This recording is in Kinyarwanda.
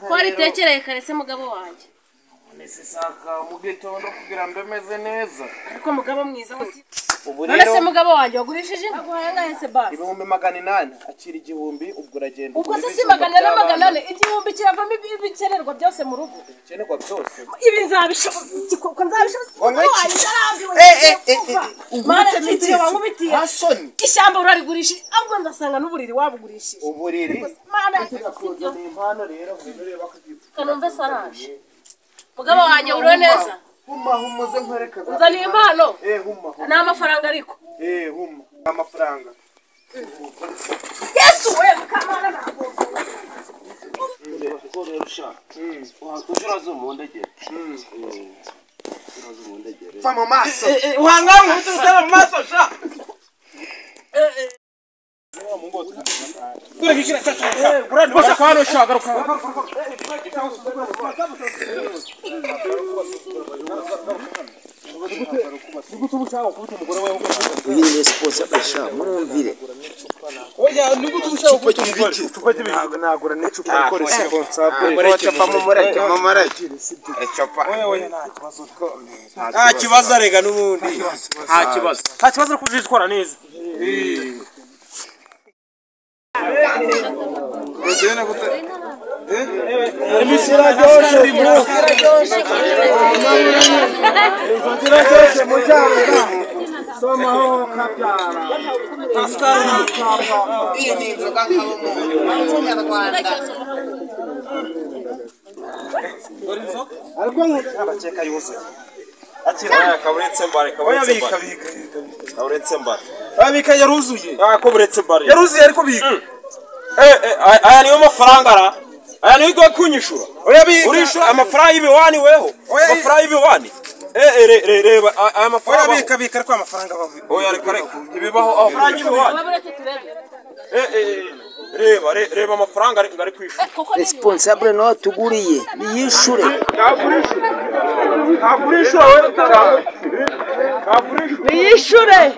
Ko ritekereye kare se mugabo wanjye? Nesisaka mu gitondo kugira mbe meze neza. Ariko mugabo mwiza none se mugabo wanjye wagurishije inka guhanga se basi 800 akira 1000 ubwo uragenda. Ubwo se si 400 igihumbi kiravamo ibikenerwa byose mu rugo. Ibikenerwa byose ibi nzabishobora kuko nzabishobora. Mana ibyo wankubitiye ishyamba urarigurisha ahubwo nzasanga n'uburiri wabugurishije. Uburiri mana impano rero ureba kanumve saraje. Mugabo wanjye uriwe neza. Huma humuze nkwereka. Nzaniye impano. Huma. Ni amafaranga ariko. Huma. Amafaranga. Yesu we mukamana ntabwo. Va mu maso. Uhanganga ututara mu maso sha. Uyu ni responsable sha mwumvire. Oya nigutu ushaka gukubita umugore. Nagura n'icupa ariko responsable. Mumureke ecopa. Oya nta kibazo. Nta kibazo arega n'ubundi. Nta kibazo. Nta kibazo kuzitwara neza. Yaruzuye ariko bika. Aya niyo mafaranga ra. Aya niyo igoye kunyishura. Urishura amafaranga y'ibiwani weho. Amafaranga y'ibiwani. Reba aya mafaranga. Oya bika bika ariko amafaranga babi. Oya reka reka. Ibibaho amafaranga y'ibiwani. Reba reba amafaranga ari kwishura. Responsable no tuguriye niyishure. Ntabwo we. Ntabwo Niyishure.